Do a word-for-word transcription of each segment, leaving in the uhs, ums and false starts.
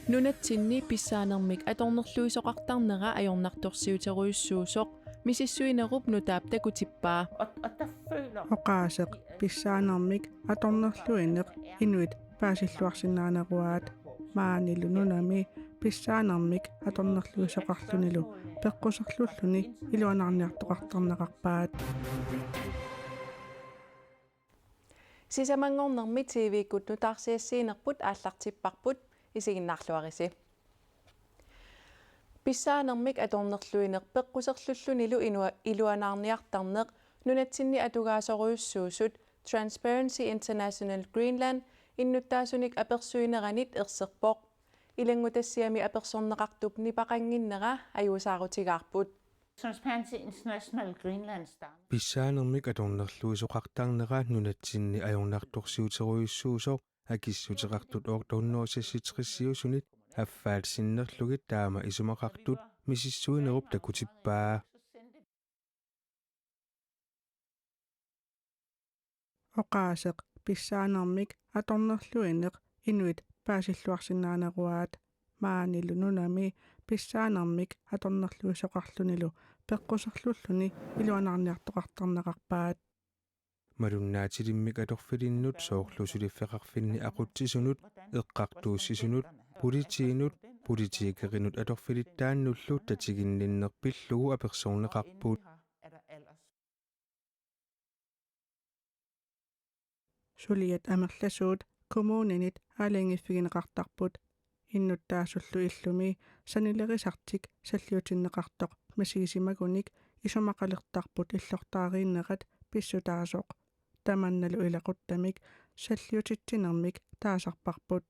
Nunatsinni pissaanermik atornerluisoqartarnera ajornartorsiuterujussuusoq misissuinerup nutaap takutippaa. Og, og der føler Oqaaseq pissaanermik atornerluineq inuit paasilluarsinnaaneruaat. Maanilu nunami pissaanermik atornerluisoqarlunilu peqquserlulluni iluanaarniartoqartarneqarpaat. Sisamanngornermi T V-kkut nutaarsiassiinerput aallartipparput, isiginnaarluarisi. Pissaanermik atornerluineq peqquserlullunilu inua-, iluanaarniartarneq nunatsinni atugaasorujussuusut Transparency International Greenland innuttaasunik apersuineranit erserpoq. Ilanngutassiami apersorneqartup nipaqannginnera ajuusaarutigaarput. Transparency International Greenland Star. Pissaanermik atornerluisoqartarnera nunatsinni ajornartorsiuterujussuusoq akissuteqartut otte hundrede seksogtresiusunit affaat sinnerlugit taama isumaqartut misissuinerup takutippaa. Oqaaseq pissaanermik atornerluineq inuit paasilluarsinnaaneruaat. Maanilu nunami pissaanermik atornerluisoqarlunilu peqquserlulluni iluanaarniartoqartarneqarpaat. Malunnaatilimmik atorfilinnut soorlu suliffeqarfinni aqutsisunut, eqqartuussisunut, politiinut, politikerinut atorfilittaannullu tatiginninneq pillugu apersorneqarput. Suliat amerlasuut kommuninit aalajangiiffigineqartarput. Innuttaasullu illumi sanilerisartik salliutinneqartoq misigisimagunik isumaqalertarput illortaariinnerat pissutaasoq. Tamannalu ilaquttamik salliutitsinermik taasarparput.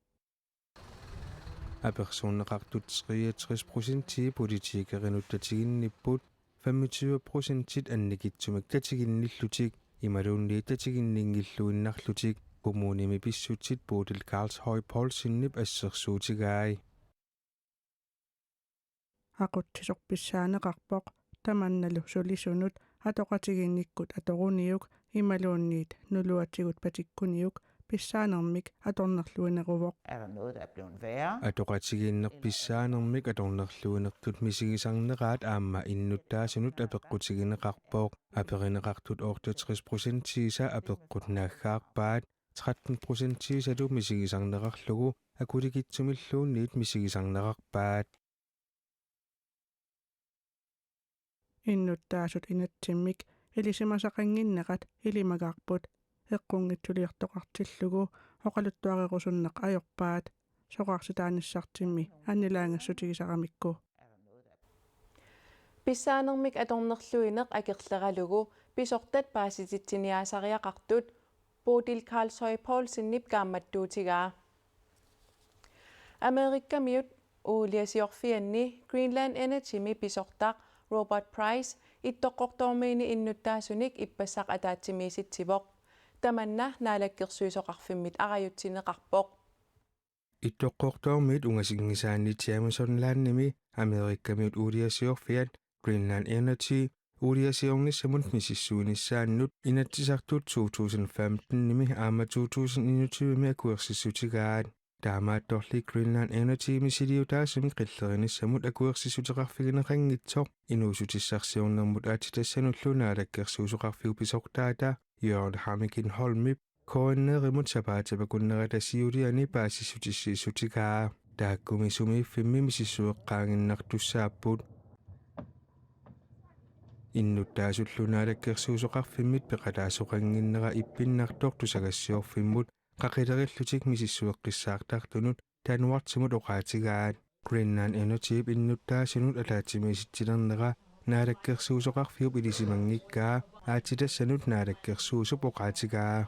Apersorneqartut treogtres procentii politikerinut tatiginnipput, femogtyve procentit annikitsumik tatiginnillutik imaluunniit tatiginninngilluinnarlutik, kommunimi pissutsit Bodil Karlshøj Poulsenip assersuutigai. Aqutsisoq pissaaneqarpoq, tamannalu sulisunut atoqatigiinnikkut atoruniuk imaluunniit nuluatigut patikkuniuk pissaanermik atornerluineruvoq. Er der noget, der er blevet værre? Atoqatigiinneq pissaanermik atornerluinertut misigisarneraat aamma innuttaasunut apeqqutigineqarpoq. Aperineqartut otteogtres procentiisa apeqqut naaggaarpaat, tretten procentiisalu misigisarneqarlugu akulikitsumilluunniit misigisarneqarpaat. Innuttaasut inatsimmik ilisimasaqannginnerat ilimagaarput, eqqunngitsuliortoqartillugu oqaluttuarerusunneq ajorpaat, soqarsitaanissartimmi annilaangassutigisaramikku. Pissaanermik atornerluineq akerleralugu pisortat paasititsiniaasariaqartut Bodil Karlshøj Poulsenip kaammattuutigaa. Amerikamiut uuliasiorfianni Greenland Energymi pisortaq Robert Price Ittoqqortoormiini innuttaasunik ippassaq ataatsimiisitsivoq. Tamanna Naalakkersuisoqarfimmit arajutsineqarpoq. Ittoqqortoormiit ungasinngisaanni Jameson Landimi Amerikamiut uuliasiorfiat Greenland Energy uuliasiornissamut misissuinissaannut Inatsisartut to tusind femtenimi aamma to tusind enogtyvemi akuersissutigaat. Taamaattorli Greenland Energy misiliutaasumik qillerinissamut akuersissuteqarfigineqanngitsoq inuussutissarsiornermut aatsitassanullu Naalakkersuisoqarfiup pisortaata Jørgen Hammiken Holmip K N R-imut sapaatip akunnerata siuliani paasissutissiissutigaa. Taakkumi sumiiffimmi misissueqqaannginnartussaapput. Innuttaasullu Naalakkersuisoqarfimmit peqataasoqannginnera ippinnartoq tusagassiorfimmut qaqilerillutik misissueqqissaartartunut Danwatsimut oqaatigaat. Greenland Energyp innuttaasunut ataatsimiisitsilernera Naalakkersuisoqarfiup ilisimanngikkaa aatsitassanut Naalakkersuisup oqaatigaa.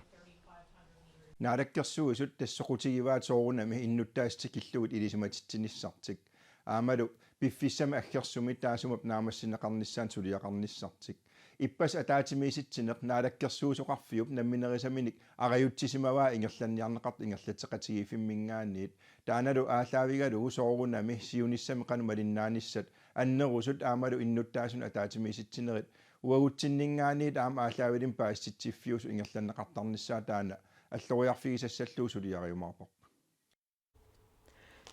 Naalakkersuisut tassa soqutigivaat soorunami innuttaasut tikillugit ilisimatitsinissartik. Aammalu piffissami aggersumi taassuma naammassineqarnissaanut suliaqarnissartik. Ippassaq ataatsimiisitsineq Naalakkersuisoqarfiup namminerisaminik arajutsisimavaa ingerlanniarneqartut ingerlatseqatigiiffimminngaanniit. Taannalu aallaavigalugu soorunami siunissami qanoq malinnaanissat annerusut aammalu innuttaasunut ataatsimiisitsinerit uagutsinninngaanniit aamma aallaavilimmik paasitsiffiusut ingerlanneqartarnissaat taanna alloriarfigisassallugu suliariumaarparput.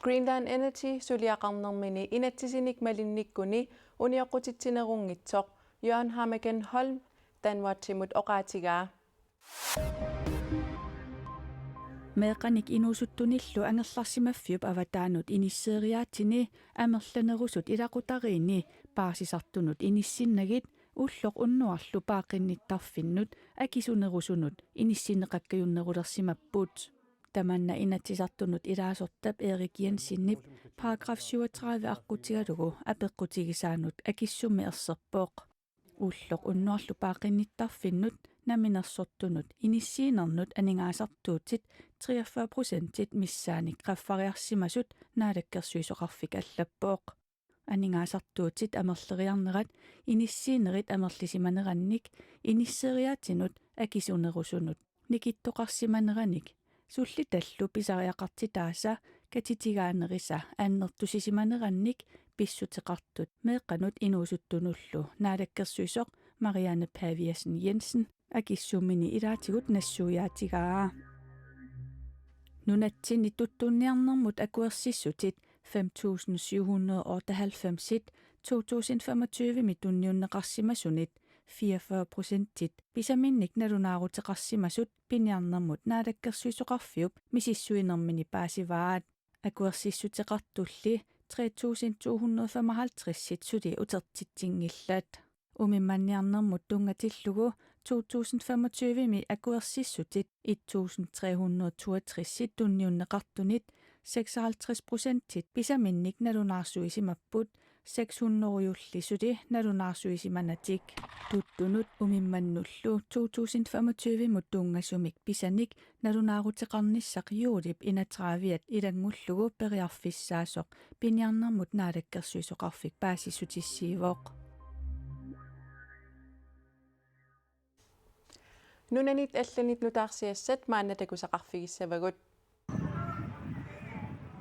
Greenland Energy suliaqarnermini inatsisinik malinnikkuni unioqqutitsinerunngitsoq Jørgen Hameken Holm Danwatchimut oqaatigaa. Meeqqanik inuusuttunillu angerlarsimaffiup avataanut inisseeriaatsini amerlanerusut ilaqutariinni paarsisartunut inissinnagit ulloq unnuarlu paaqqinnittarfinnut akisunerusunut inissinneqakkajunnerulersimapput. Tamanna Inatsisartunut ilaasortap Erik Jensenip paragraf syvogtredive aqqutigalugu apeqqutigisaanut akissummi erserpoq. Ulloq unnuarlu paaqqinnittarfinnut namminersortunut inissiinernut aningaasartuutit treogfyrre procentit missaanik qaffariarsimasut Naalakkersuisoqarfik allappoq. Aningaasartuutit amerleriarnerat inissiinerit amerlisimanerannik inisseeriaatsinut akisunerusunut nikittoqarsimaneranik sullitallu pisariaqartitaasa katitigaanerisa annertusisimanerannik pissuteqartut meeqqanut inuusuttunullu naalakkersuisoq Marianne Paviasen Jensen akissummini ilaatigut nassuiaatigaa. Nunatsinni tuttunniarnermut akuersissutit fem tusind syv hundrede og otteoghalvfems to tusind femogtyve-mi tunniunneqarsimasunit fireogfyrre procentit pisaminnik nalunaaruteqarsimasut piniarnermut naalakkersuisoqarfiup misissuinermini paasivaat. Akuersissuteqartulli tre tusind to hundrede femoghalvtreds suli utertitsinngillat. Umimmanniarnermut tunngatillugu to tusind femogtyve-mi akuersissutit et tusind tre hundrede toogtres tunniunneqartunit seksoghalvtreds procentit pisaminnik nalunaarsuisimapput seks hundrede-julli suli nalunaarsuisimanatik. Tuttunut umimmannullu to tusind femogtyve-mut tunngasumik pisanik nalunaaruteqarnissaq juulip enogtredive-at ilanngullugu periarfissaasoq piniarnermut naalakkersuisoqarfik paasissutissiivoq. Nunanit allanit nutaarsiassat maanna takusaqarfigissavagut.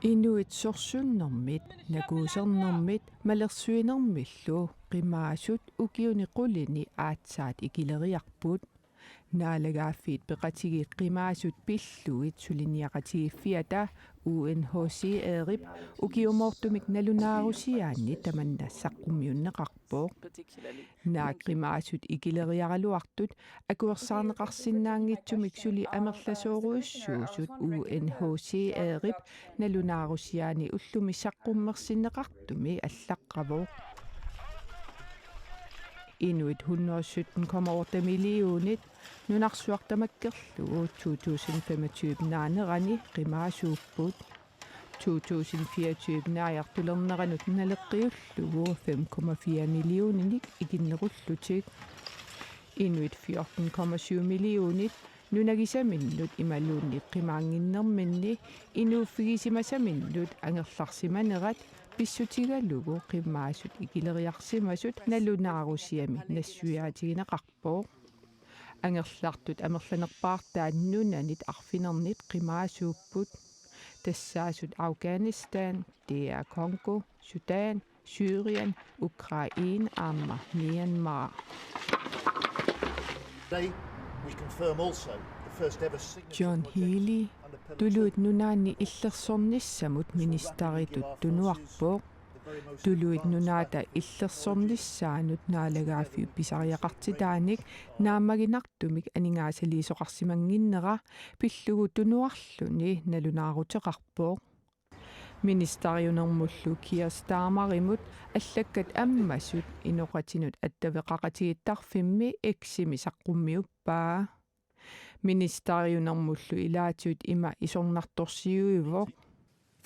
Inuit sorsunnermit, nakuusernermit, malersuinermillu qimaasut ukiuni qulini aatsaat ikileriarput. Naalagaaffiit Peqatigiit Qimaasut pillugit suliniaqatigiiffiata U N H C R-ip ukiumoortumik nalunaarusiaanni tamanna saqqummiunneqarpoq. Naak qimaasut ikileriaraluartut akuersaarneqarsinnaanngitsumik suli amerlasoorujussuusut U N H C R-ip nalunaarusiaani ullumi saqqummersinneqartumi allaqqavoq. Inuit hundrede sytten komma otte millionit nunarsuaq tamakkerlugu to tusind femogtyve naanerani qimaasuupput. To tusind fireogtyve naajartulerneranut naleqqiullugu fem komma fire millioninik ikinnerullutik. Inuit fjorten komma syv millionit nunagisaminnut imaluunniit qimaannginnerminni inuuffigisimasaminnut angerlarsimanerat pissutigalugu qimaasut ikileriarsimasut nalunaarusiami nassuiaatigineqarpoq. Angerlartut amerlanerpaartaat nunanit arfinernit qimaasuupput. Tassaasut Afghanistan, D R Congo, Sudan, Syrien, Ukraine aamma Myanmar. Today, we confirm also the first ever signature John project Healey, under Peloton. Tuluit Nunaanni illersornissamut ministeritut tunuarpoq. Tuluit Nunaata illersornissaanut naalagaaffiup pisariaqartitaanik naammaginartumik aningaasaliisoqarsimannginnera pillugu tunuarluni nalunaaruteqarpoq. Ministeriunermullu Keir Starmerimut allakkat ammasut inoqatinut attaveqaqatigiittarfimmi X-imi saqqummiuppaa. Ministeriunermullu ilaatigut ima isornartorsiuivoq.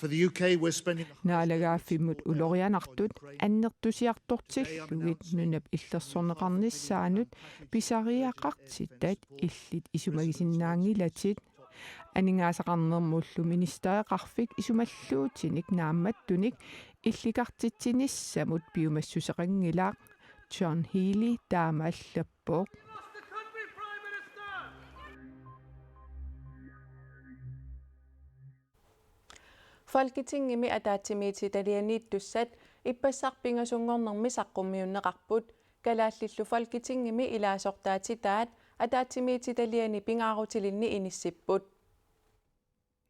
For the U K, we're spending the highest Naalagaaffimmut ulorianartut annertusiartortillugit nunap illersorneqarnissaanut pisariaqartitat illit isumagisinnaanngilatit. Aningaasaqarnermullu ministereqarfik isumalluutinik naammattunik illikartitsinissamut piumassuseqanngilaq. John Healey taama allappoq. Folketingimi ataatsimiititalianiittussat ippassaq pingasunngornermi saqqummiunneqarput. Kalaallillu Folketingimi ilaasortaatitaat ataatsimiititaliani pingaarutilinni inissipput.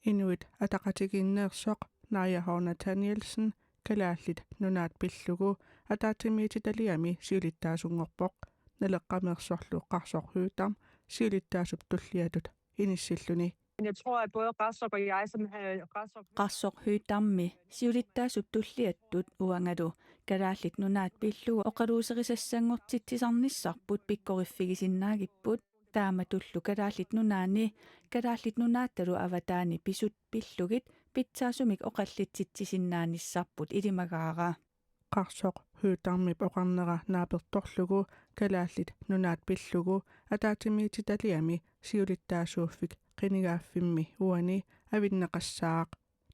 Inuit Ataqatigiinneersoq Naja H. Nathanielsen Kalaallit Nunaat pillugu ataatsimiititaliami siulittaasunngorpoq. Naleqqameersorlu Qarsoq Høegh-Dam siulittaasup tulliatut inissilluni. Jeg tror, at både Qarsoq og jeg, som havde Qarsoq Qarsoq Høegh-Dam siulittaasup tulliatut uangalu Kalaallit Nunaat pillugu oqaluuserisassanngortitsisarnissarput pikkoriffigisinnaagipput. Taamatullu Kalaallit Nunaanni Kalaallit Nunaatalu avataani pisut pillugit pitsaasumik oqallitsitsisinnaanissarput ilimagaara. Qarsoq Høegh-Damip oqarnera naapertorlugu Kalaallit Nunaat pillugu ataatsimiititaliami siulittaasuuffik qinigaaffimmi uani avinneqassaaq.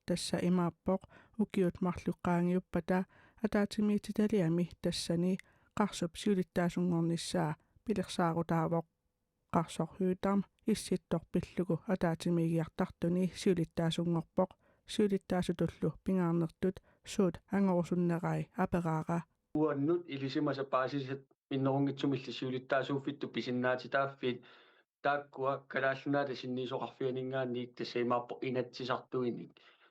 Tassa imaappoq ukiut marluk qaangiuppata ataatsimiititaliami tassani Qarsup siulittaasunngornissaa pilersaarutaavoq. Qarsoq Høegh-Dam Issittoq pillugu ataatsimiigiartartuni siulittaasunngorpoq. Siulittaasutullu pingaarnertut suut angorusunnerai aperaara. Uannut ilisimasat paasisat minnerunngitsumilli siulittaasuuffittut pisinnaatitaaffiit taakkua Kalaallit Nunaata sinniisoqarfianinngaanniit tassa imaappoq inatsisartuinik.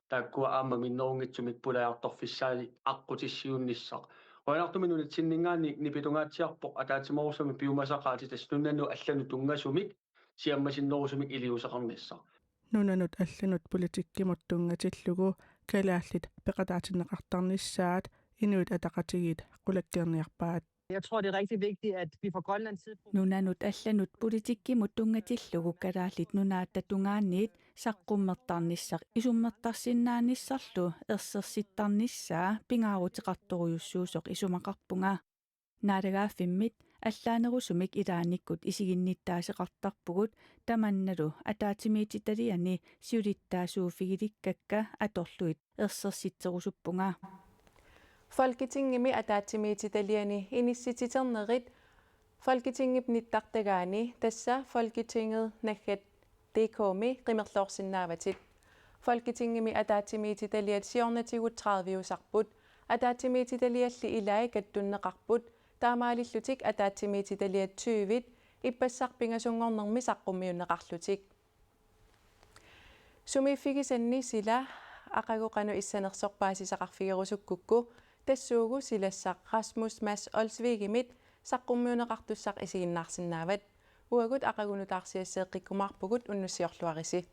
Taakkua aamma minnerunngitsumik pulajartorfissaannik aqqutissiuunnissaq. Qujanartumik nunatsinninngaanniit nipitungaatsiarpoq ataatsimoorussamik piumasaqaatit tassa nunanut allanut tunngasumik siammasinnerusumik iliuuseqarnissaq. Nunanut allanut politikkimut tunngatillugu kalaallit peqataatinneqartarnissaat Inuit Ataqatigiit qulakkeerniarpaat. Jeg tror, det er rigtig vigtigt, at vi fra Grønlands side Nunanut allanut politikkimut tunngatillugu Kalaallit Nunaata tungaaniit saqqummertarnissaq isummertarsinnaanissarlu ersersittarnissaa pingaaruteqartorujussuusoq isumaqarpunga. Naalagaaffimmit allaanerusumik ilaannikkut isiginnittaaseqartarpugut tamannalu ataatsimiititaliani siulittaasuuffigilikkakka atorlugit ersersitserusuppunga. Folketingimi ataatsimiititaliani inissitsiternerit Folketingip nittartagaani tassa Folketinget naggat D K-mi qimerloorsinnaavatit. Folketingimi ataatsimiititaliat siornatigut tredive-usarput. Ataatsimiititalialli ilai kattunneqarput. Taamaalillutik ataatsimiititaliat tyvit ippassaq pingasunngornermi saqqummiunneqarlutik. Sumiiffigisanni sila aqagu qanoq issanersoq paasisaqarfigerusukkukku tassuugu silassaq Rasmus Mads Olsvigimit saqqummiunneqartussaq isiginnaarsinnaavat. Uagut aqagu nutaarsiasseeqqikkumaarpugut, unnussiorluarisi.